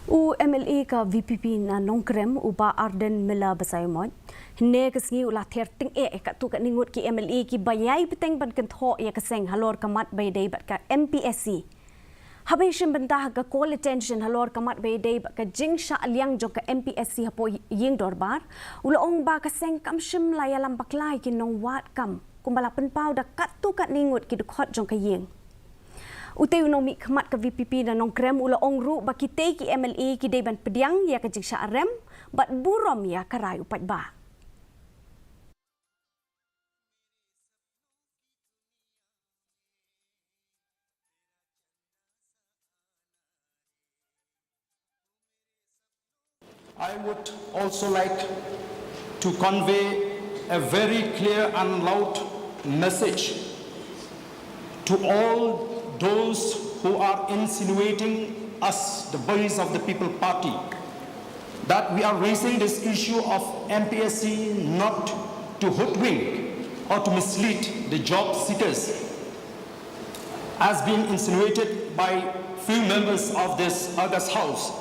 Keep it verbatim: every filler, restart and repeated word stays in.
U M L A ka V P P na Nongkrem, u Bah Ardent Miller Basaiawmoit, hynne ka sngi u la ther tyngeh ïa katto katne ngut ki M L A kiba ïai bteng ban kynthoh ïa ka seng halor ka mat ba ïadei bad ka M P S C. Haba ïashim bynta ha ka Call Attention halor ka mat ba ïadei bad ka jingshah liang jong ka M P S C hapoh ïing dorbar, u la ong ba ka seng kam shym la ïalam bakla ïa ki nongwad kam kumba la pynpaw da katto katne ngut ki dkhot jong ka ïing. Utei u nongmihkhmat ka V P P na Nongkrem u la ong ruh ba kitei ki M L A ki dei ban pdiang ïa ka jingshah rem bad burom ïa ka rai u paidbah. I would also like to convey a very clear and loud message to all those who are insinuating us, the Voice of the People Party, that we are raising this issue of M P S C not to hoodwink or to mislead the job seekers, as being insinuated by few members of this august House.